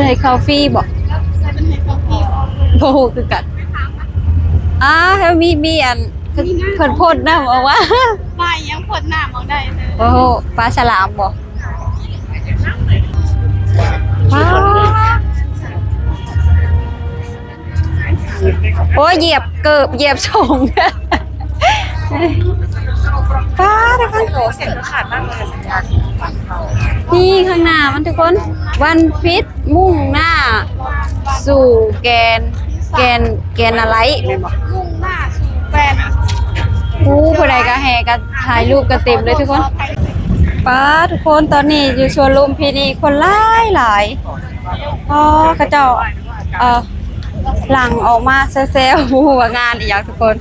ໃຫ້ເຂົ້າຟຣີບໍ່? ເພິ່ນໃຫ້ເຂົ້າຟຣີບໍ່? ບໍ່ຮູ້ຄືກັນ. ອ້າ ແລ້ວມີ ມີອັນ ເພິ່ນ ເພິ່ນພົດນ້ຳອອກມາ. ປາຫຍັງພົດນ້ຳອອກໄດ້ເລີຍ? ໂອ້ໂຫ ປາສະຫຼາມບໍ່? ປາ ໂອ້ຍ ຢຽບເກີບ ຢຽບສົ້ງ. ປາ ທຸກຄົນ ນີ້ຂ້າງໜ້າມັນທຸກຄົນ ວັນພິດມຸ່ງໜ້າສູ່ແກນ ແກນ ແກນນາໄລແມ່ນບໍ່? ມຸ່ງໜ້າສູ່ແກນ ໂອ້ ຜູ້ໃດກະແຫ່ກັນຖ່າຍຮູບກັນເຕັມເລີຍທຸກຄົນ. ປາ ທຸກຄົນ ຕອນນີ້ຢູ່ສວນລຸມພິນີຄົນຫຼາຍໆ. ອໍ ເຂົາເຈົ້າ ເອີ ຫຼັ່ງອອກມາແຊວໆ ບໍ່ຮູ້ວ່າງານອີ່ຫຍັງທຸກຄົນ.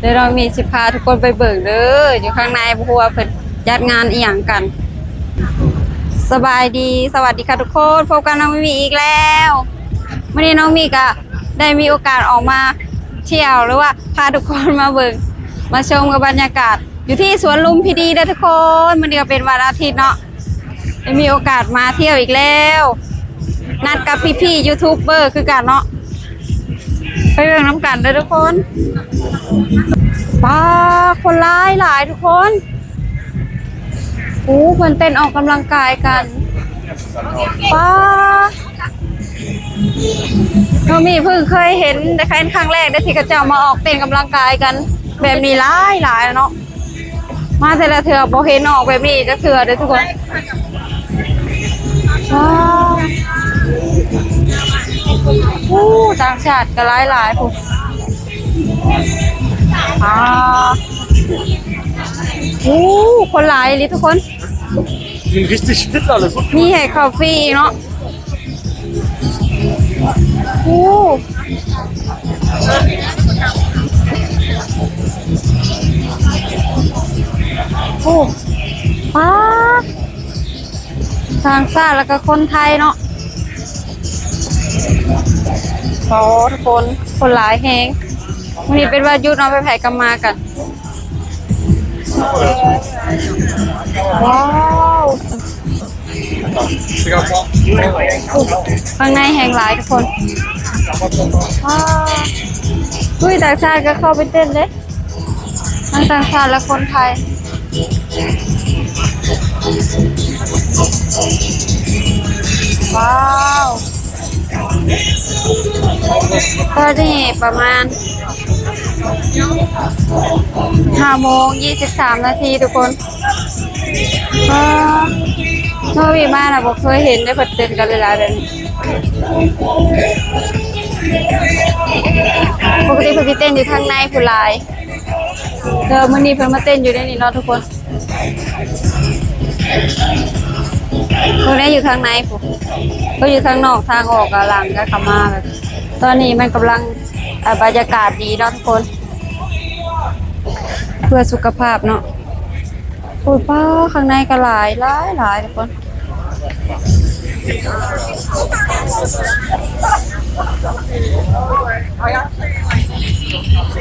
ດຽວນ້ອງມີຊິພາທຸກຄົນໄປເບິ່ງເດີ ຢູ່ຂ້າງໃນ ບໍ່ຮູ້ວ່າເພິ່ນຈັດງານອີ່ຫຍັງກັນ. ສະບາຍດີ ສະຫວັດດີຄ່ະທຸກຄົນ ພົບກັບນ້ອງມີມີອີກແລ້ວ. ມື້ນີ້ນ້ອງມີກະໄດ້ມີໂອກາດອອກມາທ່ຽວ ຫຼືວ່າພາທຸກຄົນມາເບິ່ງ ມາຊົມກັບບັນຍາກາດ ຢູ່ທີ່ສວນລຸມພິນີເດີທຸກຄົນ. ມື້ນີ້ກະເປັນວັນອາທິດເນາະ ໄດ້ມີໂອກາດມາທ່ຽວອີກແລ້ວ ນັດກັບພີ່ໆຢູທູບເບີຄືກັນເນາະ ໄປເບິ່ງນຳກັນເດີທຸກຄົນ. ປາ ຄົນຫຼາຍຫຼາຍທຸກຄົນ. ໂອ້ ເພິ່ນເຕັ້ນອອກກຳລັງກາຍກັນ. ປາ ນ້ອງມີເພິ່ງເຄີຍເຫັນ ແຕ່ເຫັນຄັ້ງແລກເດ້ ທີ່ເຂົາເຈົ້າມາອອກເຕັ້ນກຳລັງກາຍກັນແບບນີ້ຫຼາຍໆເນາະ. ມາແຕ່ລະເທື່ອບໍ່ເຫັນອອກແບບນີ້ຈັກເທື່ອເດ້ທຸກຄົນ. ວ້າວ ໂອ້ ຕ່າງຊາດກະຫຼາຍໆພຸ້ນ. ອາ ໂອ້ ຄົນຫຼາຍອີ່ຫຼີທຸກຄົນ. ມີໃຫ້ເຂົ້າຟຣີອີກເນາະ. ໂອ້ ໂອ້ ປາ ຕ່າງຊາດແລ້ວກະຄົນໄທເນາະ. ໂອ້ ທຸກຄົນ ຄົນຫຼາຍແຮງ. ມື້ນີ້ເປັນວັນຢຸດເນາະ ໃຜໆກະມາກັນ. ວ້າວ ຂ້າງໃນແຮງຫຼາຍທຸກຄົນ. ວ້າວ ອຸ້ຍ ຕ່າງຊາດກະເຂົ້າໄປເຕັ້ນເດ້ ທັງຕ່າງຊາດແລະຄົນໄທ. ວ້າວ ຕອນນີ້ປະມານຫ້າໂມງຊາວສາມນາທີທຸກຄົນ. ເອີ ເມື່ອວານມານະບໍ່ເຄີຍເຫັນເດ້ ເພິ່ນເຕັ້ນກັນຫຼາຍໆແບບນີ້. ປົກກະຕິເພິ່ນຊິເຕັ້ນຢູ່ທາງໃນພຸ້ນຫຼາຍ ແຕ່ວ່າມື້ນີ້ເພິ່ນມາເຕັ້ນຢູ່ໃນນີ້ເນາະທຸກຄົນ. ເພິ່ນໄດ້ຢູ່ທາງໃນພຸ້ນ ເພິ່ນຢູ່ທາງນອກ ທາງອອກກະຫຼັງກະເຂົ້າມາແບບ ຕອນນີ້ມັນກຳລັງ ອາ ບັນຍາກາດດີເນາະທຸກຄົນ ເພື່ອສຸຂະພາບເນາະ. ໂອ້ຍ ປາ ຂ້າງໃນກະຫຼາຍ ຫຼາຍໆທຸກຄົນ.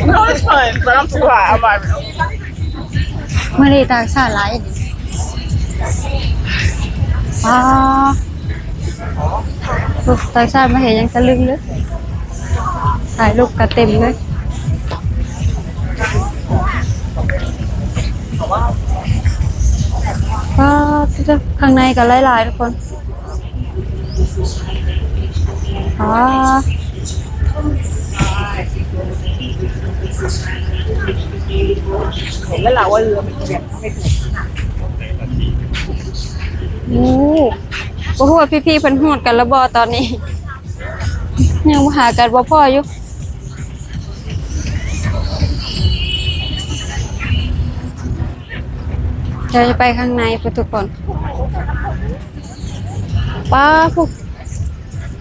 No, it's fine, but I'm too hot. I'm vibing. ມື້ນີ້ຕ່າງຊາດຫຼາຍອີ່ຫຼີ. ປາ ໂອ້ ຕ່າງຊາດມາເຮັດຫຍັງຕະລຶງເລີຍ ຖ່າຍຮູບກະເຕັມເລີຍ. ປາ ຂ້າງໃນກະຫຼາຍໆທຸກຄົນ. ປາ ເຫັນແລ້ວລະວ່າເຮືອມັນແບບ ໂອ້ ບໍ່ຮູ້ວ່າພີ່ໆເພິ່ນຮູ້ກັນລະບໍ່ຕອນນີ້ ຍັງຫາກັນບໍ່ພໍ້ຢູ່. ດຽວຈະໄປຂ້າງໃນພຸ້ນທຸກຄົນ. ປາ ຜູ້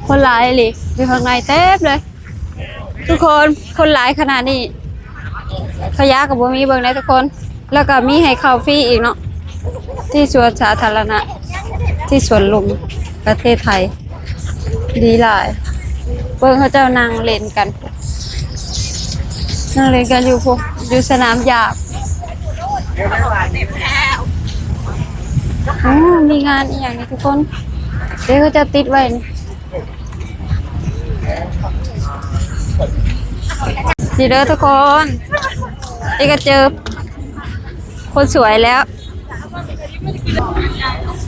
ຄົນຫຼາຍອີ່ຫຼີ ຢູ່ຂ້າງໃນເຕັມເລີຍ. ທຸກຄົນ ຄົນຫຼາຍຂະໜາດນີ້ ຂະຫຍະກະບໍ່ມີ ເບິ່ງແດ່ທຸກຄົນ. ແລ້ວກະມີໃຫ້ເຂົ້າຟຣີອີກເນາະ ທີ່ສວນສາທາລະນະ ທີ່ສວນລຸມ ປະເທດໄທ ດີຫຼາຍ. ເບິ່ງເຂົາເຈົ້ານັ່ງຫຼິ້ນກັນ ນັ່ງຫຼິ້ນກັນຢູ່ພຸ້ນ ຢູ່ສະໜາມຢາບ. ໂອ້ ມີງານອີ່ຫຍັງນີ້ທຸກຄົນ ເດ້ ເຂົາເຈົ້າຕິດໄວ້ນີ້. ນີ້ເດີທຸກຄົນ ນີ້ກໍເຈີຄົນສວຍແລ້ວ.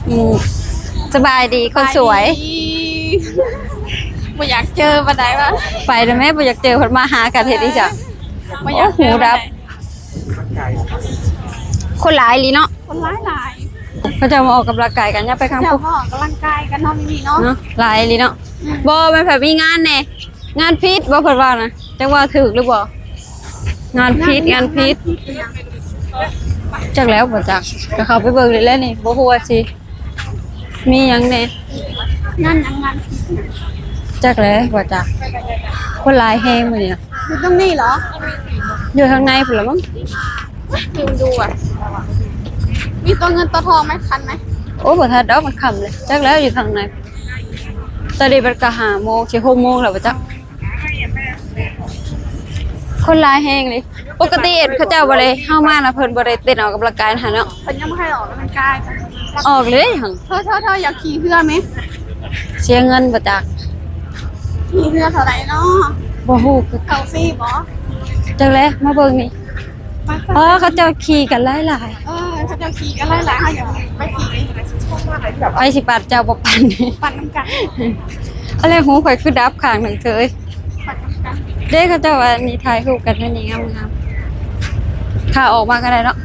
ອືມ ສະບາຍດີຄົນສວຍ. ສະບາຍດີ. ບໍ່ຢາກເຈີປານໃດວະ. ໄປແລ້ວແມ່ ບໍ່ຢາກເຈີ ເພິ່ນມາຫາກັນເຮັດອີ່ຫຍັງ? ບໍ່ຢາກເຈີ. ໂອ້ ຫູດັບ. ຄົນຫຼາຍອີ່ຫຼີເນາະ. ຄົນຫຼາຍໆ. ເຂົາເຈົ້າມາອອກກຳລັງກາຍກັນ. ຢ່າໄປຂ້າງພຸ້ນ. ເຈົ້າມາອອກກຳລັງກາຍກັນເນາະ ມີເນາະ. ເນາະ ຫຼາຍອີ່ຫຼີເນາະ. ອືມ ບໍ່ແມ່ນ ໃຜມີງານແດ່. ງານຜິດບໍ່ເພິ່ນວ່ານະ ຈັກວ່າຖືກຫຼືບໍ່? ງານຜິດ ງານຜິດ. ຈັກແລ້ວ ບໍ່ຈັກ ກໍເຂົ້າໄປເບິ່ງນີ້ແຫຼະນີ້ ບໍ່ຮູ້ວ່າຊິມີຫຍັງແດ່. ງານຫຍັງ? ງານ ຈັກແຫຼະ ບໍ່ຈັກ. ຄົນຫຼາຍແຮງມື້ນີ້ນະ. ຢູ່ຕົງນີ້ເຫຼື? ຢູ່ທາງໃນພຸ້ນລະມັ້ງ. ລືມດູອະ. ມີຕົວເງິນຕົວທອງໄໝ? ຄັນໄໝ? ໂອ້ ບໍ່ທັນດອກ ມັນຄ່ຳເລີຍ. ຈັກແລ້ວ ຢູ່ທາງໃນ. ຕອນນີ້ມັນກໍຫ້າໂມງ ຊິຫົກໂມງແລ້ວບໍ່ຈັກ. ຄົນຫຼາຍແຮງເລີຍ. ປົກກະຕິເຫັນເຂົາເຈົ້າບໍ່ໄດ້ ເຮົາມານະ ເພິ່ນບໍ່ໄດ້ເຕັ້ນອອກກຳລັງກາຍຫັ້ນເນາະ. ເພິ່ນຍັງບໍ່ໃຫ້ອອກກຳລັງກາຍ. ອອກເລີຍຫັ້ນ. ເທາ ເທາ ເທາ ຢາກຂີ່ເຮືອແມ? ເສຍເງິນບໍ່ຈັກ. ຂີ່ເຮືອເທົ່າໃດເນາະ? ບໍ່ຮູ້ຄືກັນ. ເຂົ້າຟຣີບໍ່? ຈັກແຫຼະ ມາເບິ່ງນີ້. ອໍ ເຂົາເຈົ້າຂີ່ກັນຫຼາຍໆ. ເອີ ເຂົາເຈົ້າຂີ່ກັນຫຼາຍໆ ເຮົາຢາກໄປຂີ່. ໃຜຊິປັ່ນ ເຈົ້າບໍ່ປັ່ນ? ປັ່ນນຳກັນ. ອາ ແລ້ວຫູຂ້ອຍຄືດັບຂ້າງໜຶ່ງເທີ້ຍ. ເດ້ ເຂົາເຈົ້າວ່ານີ້ ຖ່າຍຮູບກັນແນວນີ້ງາມໆ. ຂ້າອອກມາກໍໄດ້ເນາະ.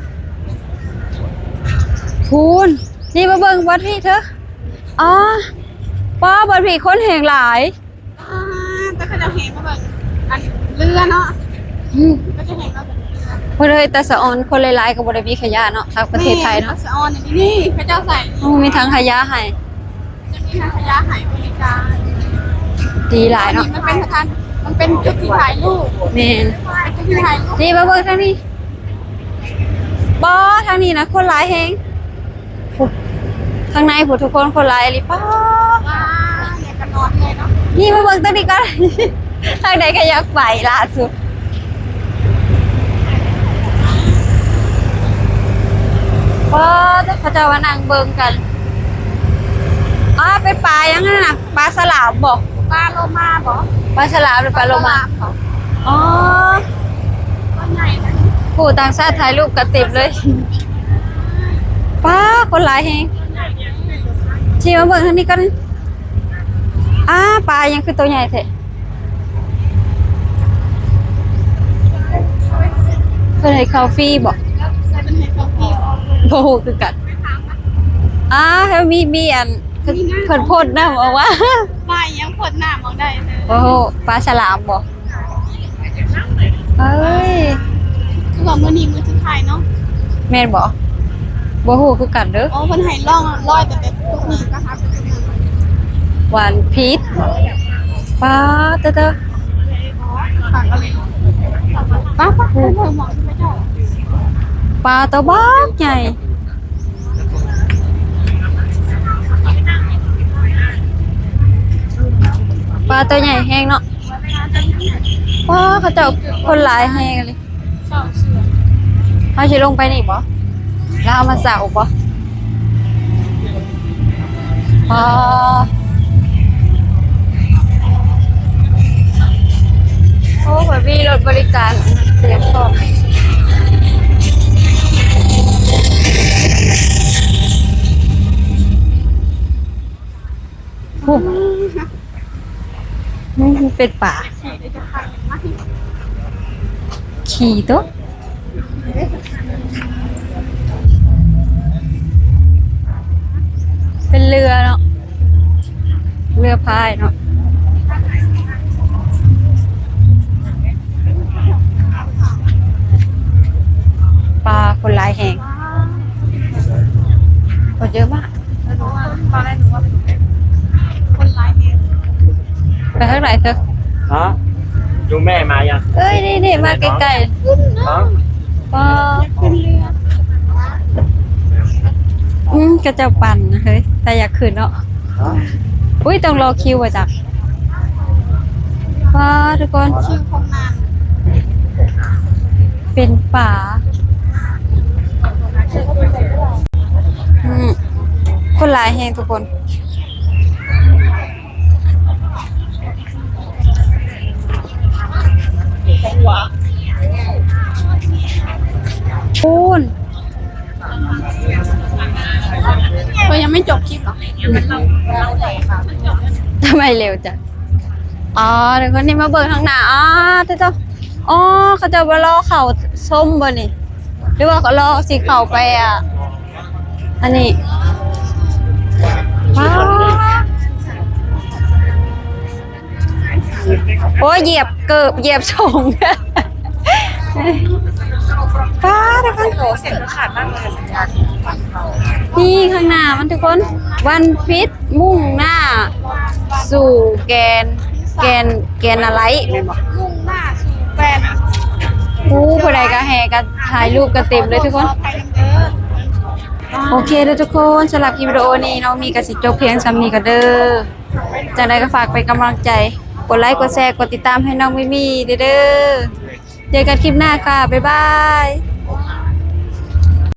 ພຸ້ນ ນີ້ມາເບິ່ງບ່ອນພີ້ເທີ້. ອໍ ປ້າ ບ່ອນພີ້ຄົນແຮງຫຼາຍ. ອ່າ ແຕ່ເຂົາເຈົ້າແຫ່ມາເບິ່ງອັນເຮືອເນາະ. ອືມ ເຂົາເຈົ້າແຫ່ມາເບິ່ງເຮືອ. ເພິ່ນເອີຍ ແຕ່ສະອອນຄົນຫຼາຍໆ ກໍບໍ່ໄດ້ມີຂະຫຍະເນາະ ທາງປະເທດໄທເນາະ. ແມ່ນ ແຕ່ສະອອນນີ້ ນີ້ເຂົາເຈົ້າໃສ່ ໂອ້ ມີຖັງຂະຫຍະໃຫ້. ຈະມີຖັງຂະຫຍະໃຫ້ບໍລິການ. ດີຫຼາຍເນາະ. ອັນນີ້ມັນເປັນສະຖານ ມັນເປັນຈຸດທີ່ຖ່າຍຮູບ. ແມ່ນ ເປັນຈຸດທີ່ຖ່າຍຮູບ. ນີ້ມາເບິ່ງທາງນີ້. ບໍ່ ທາງນີ້ນະ ຄົນຫຼາຍແຮງ. ທາງໃນພຸ້ນທຸກຄົນ ຄົນຫຼາຍອີ່ຫຼີ. ປ້າ ນີ້ມາເບິ່ງຕົວນີ້ກ່ອນ. ທາງໃດກໍຢາກໄປຫຼ້າສຸດ. ປ້າ ເຂົາເຈົ້າມານັ່ງເບິ່ງກັນ. ອ້າ ເປັນປາຫຍັງຫັ້ນນະ? ປາສະຫຼາມບໍ? ປາໂລມາບໍ? ປາສະຫຼາມ ຫຼື ປາໂລມາ? ອໍ ໂອ້ ຕ່າງຊາດຖ່າຍຮູບກັນເຕັມເລີຍ. ປ້າ ຄົນຫຼາຍແຮງ. ຊິມາເບິ່ງທາງນີ້ກ່ອນ. ອ້າ ປາຫຍັງຄືໂຕໃຫຍ່ແທ້? ເພິ່ນໃຫ້ເຂົ້າຟຣີບໍ? ເພິ່ນໃຫ້ເຂົ້າຟຣີບໍ? ບໍ່ຮູ້ຄືກັນ. ອ້າ ມີ ມີອັນ ເພິ່ນ ເພິ່ນໂພດນ້ຳອອກມາ. ປາຫຍັງໂພດນ້ຳອອກໄດ້? ໂອ້ໂຫ ປາສະຫຼາມບໍ? ເອີຍ ຄືວ່າມື້ນີ້ມື້ສຸດທ້າຍເນາະ. ແມ່ນບໍ? ບໍ່ຮູ້ຄືກັນເດີ. ອໍ ເພິ່ນໃຫ້ລ່ອງລອຍຕັ້ງແຕ່ຈຸດນີ້ກໍຫາຈຸດນັ້ນ. ຫວານພິດ. ປາ ເຕີ ເຕີ ປາ ປາ ເບິ່ງໝ່ອງທີ່ເຂົາເຈົ້າ ປາໂຕບັກໃຫຍ່. ປາໂຕໃຫຍ່ແຮງເນາະ. ປ້າ ເຂົາເຈົ້າຄົນຫຼາຍແຮງອີ່ຫຼີ. ເຮົາຊິລົງໄປນີ້ບໍ? ແລ້ວເຮົາມາເຊົ່າບໍ? ອໍ ໂອ້ ເພິ່ນມີລົດບໍລິການຕຽມພ້ອມ. ໂອ້ ມັນເປັນປາ ຂີ່ໂຕ ເປັນເຮືອເນາະ ເຮືອພາຍເນາະ. ປາ ຄົນຫຼາຍແຮງ ຄົນເຍອະມາກ. ຕອນແລກໜູວ່າຄົນຫຼາຍແຮງ. ໄປທາງໃດເທີ? ຮະ? ດູແມ່ມາຍັງ? ເອີຍ ນີ້ໆ ມາໃກ້ໆ. ຮະ? ປາ ຂຶ້ນເຮືອ. ອືມ ເຂົາເຈົ້າປັ່ນນະເຮີ້ຍ ແຕ່ຢາກຂຶ້ນເນາະ. ອຸ້ຍ ຕ້ອງລໍຄິວວ່າຈັກ. ວ້າ ທຸກຄົນ ເປັນປາ ອືມ ຄົນຫຼາຍແຮງທຸກຄົນ. ພຸ້ນ ເພິ່ນຍັງບໍ່ຈົບຄລິບເນາະ ທຳໄມເລັວຈັງ? ອໍ ທຸກຄົນ ນີ້ມາເບິ່ງທາງໜ້າ ອໍ ເຈົ້າ ອໍ ເຂົາເຈົ້າມາລໍເຂົ້າຊົມບໍ່ນີ້ ຫຼືວ່າກໍລໍຊິເຂົ້າໄປ ອາ ອັນນີ້ ວ້າ ໂອ້ຍ ຢຽບເກີບ ຢຽບສົ້ງ ປ້າດ ທຸກຄົນ ນີ້ຂ້າງໜ້າມັນ ທຸກຄົນ ວັນພິດ ມຸ່ງໜ້າສູ່ແກນ ແກນ ແກນນາໄລ ມຸ່ງໜ້າສູ່ແກນ ໂອ້ ຜູ້ໃດກໍແຫ່ກັນຖ່າຍຮູບກັນເຕັມເລີຍທຸກຄົນ. ໂອເຄເດີທຸກຄົນ ສຳລັບຄລິບວິດີໂອນີ້ ນ້ອງມີກໍຊິຈົບພຽງສ່ຳນີ້ກ່ອນເດີ. ຈັ່ງໃດກໍຝາກເປັນກຳລັງໃຈ ກົດໄລ ກົດແຊ ກົດຕິດຕາມໃຫ້ນ້ອງມີມີເດີ. ເຈີກັນຄລິບໜ້າຄ່ະ ບາຍບາຍ.